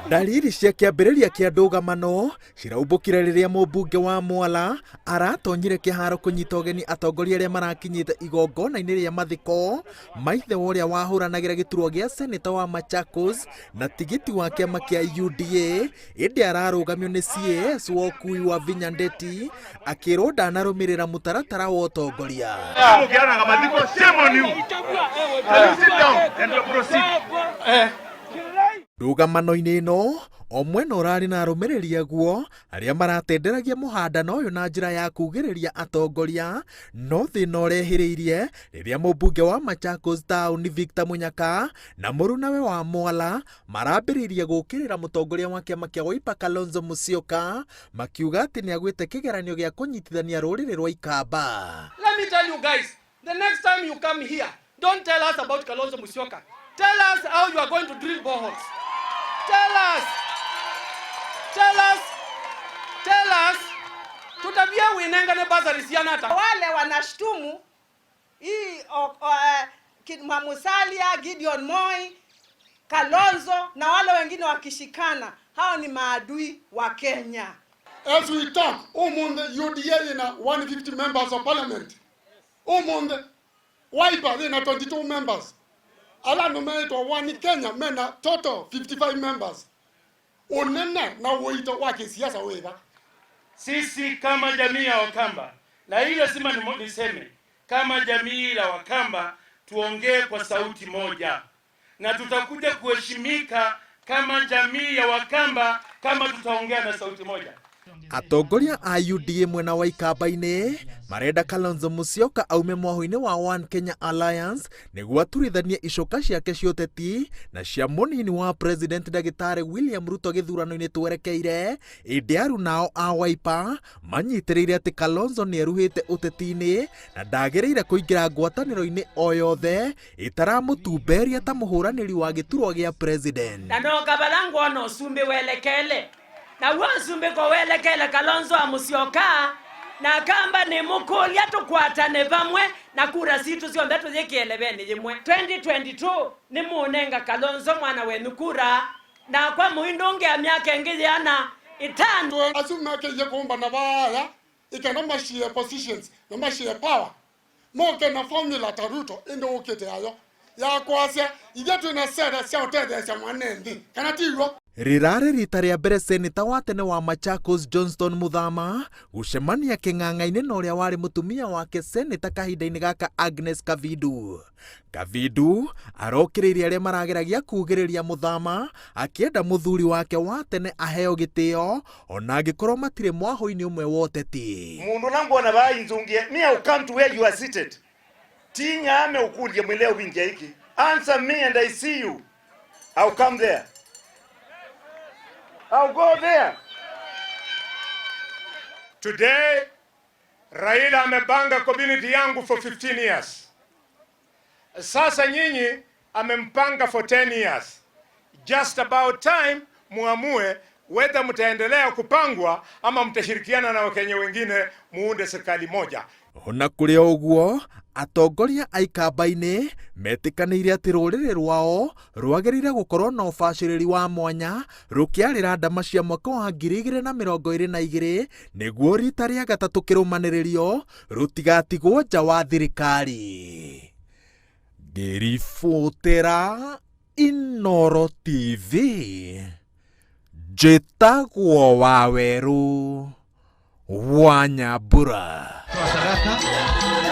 Ndariri cia kĩambĩrĩria kĩa ndũgamano ciraumbũkire rĩrĩa mũmbunge wa Mwala aratonyire kĩharo kũnyita ũgeni atongoria arĩa marakinyĩte igongona-inĩ rĩa mathiko ma ithe wa ũrĩa wahũranagĩra gĩturwa gĩa seneta wa Machakos na tigiti wa kĩama kĩa UDA, ĩndĩ ararũgamio nĩ CAS wa ũkui wa Vinya Ndeti akĩrwo ndanarũmĩrĩra mũtaratara wa ũtongoria. Mukianaga mathiko, shame on you. Can you sit down and proceed? Ndũgamano-inĩ ĩno o mwena ũrarĩ na arũmĩrĩri aguo arĩa maratenderagia mũhandano ũyũ na njĩra ya kugĩrĩria atongoria, no thĩna ũrehĩrĩirie rĩrĩa mũmbunge wa Machakos Town Victor Munyaka na mũrunawe wa Mwala marambĩrĩirie gũkĩrĩra mũtongoria wa kĩama kĩa Wiper Kalonzo Musyoka, makiuga atĩ nĩagwĩte kĩgeranio gĩa kũnyitithania rũrĩrĩ rwa Ikamba. Let me tell you guys, the next time you come here, don't tell us about Kalonzo Musyoka. Tell us how you are going to drill boreholes. Tell us. Tell us. Tell us. Tutabia winengane basari sianata. Wale wanashtumu hii Musalia, Gideon Moi, Kalonzo na wale wengine wakishikana, hao ni maadui wa Kenya. As we talk, umunde UDA ina 150 members of parliament. Umunde Wiper ina 22 members. Ala nominated One Kenya mena total 55 members. Unene na wito wa kisiasa weva. Sisi kama jamii ya Wakamba, na hii lazima niseme, kama jamii la Wakamba tuongee kwa sauti moja, na tutakuja kuheshimika kama jamii ya Wakamba kama tutaongea na sauti moja. Atongoria a UDA mwena wa Ikamba-inĩ marenda Kalonzo Musyoka aume mwahũ-inĩ wa One Kenya Alliance nĩguo aturithanie icoka ciake cia ũteti na cia mũnini wa President Ndagĩtarĩ William Ruto gĩthurano-inĩ twerekeire, ĩndĩ arunao a Wiper manyitĩrĩire atĩ Kalonzo nĩeruhĩte ũteti-inĩ na ndagĩrĩire kũingĩra ngwatanĩro-inĩ o yothe ĩtaramũtumberia ta mũhũranĩri wa gĩturwa gĩa president. Na no kabala ngwono sumbi welekele na wo sumbi ko welekele Kalonzo amusyoka na kamba ni mukulia tukwatane vamwe na kura situ sionthe tuthikieleveni yimwe. 2022 ni munenga Kalonzo mwana wenu kura na kwa muindu ungi ya miaka ingi yana itano. Asumake ye kumba na baya ikana mashie positions na mashie power. Moke na formula ta Ruto ndo ukete ayo ya kwasya ithe twina sera cia utethecia mwanenthi kana tiguo. Rirarĩ rita rĩa mbere seneta wa tene wa Machakos Johnston Muthama gũcemania kĩng'ang'a-inĩ na ũrĩa warĩ mũtumia wake seneta kahinda-inĩ gaka Agnes Kavindu. Kavindu arokĩrĩirie arĩa marageragia kugĩrĩria Muthama akĩenda mũthuri wake wa tene aheo gĩtĩo ona angĩkorwo matirĩ mwahũ-inĩ ũmwe wa ũteti. Mundu langona bainzungie me, I will come to where you are seated. Tinya ame ukulie mwileo wingia hiki. Answer me and I see you. I'll come there. I'll go there. Today, Raila amebanga community yangu for 15 years. Sasa nyinyi amempanga for 10 years. Just about time muamue whether mtaendelea kupangwa ama mtashirikiana na Wakenya wengine muunde serikali moja. Ona kũrĩ o ũguo, atongoria a Ikamba-inĩ metĩkanĩire atĩ rũrĩrĩ rwao rwagĩrĩire gũkorwo na ũbacĩrĩri wa mwanya rũkĩarĩra ndama cia mwaka wa 2022 nĩguo rita rĩa gatatũ kĩrũmanĩrĩrio rũtigatigwo nja wa thirikari. Ngĩribotera Inooro TV, njĩtagwo Wawerũ wa Nyambura. Toa sadaka.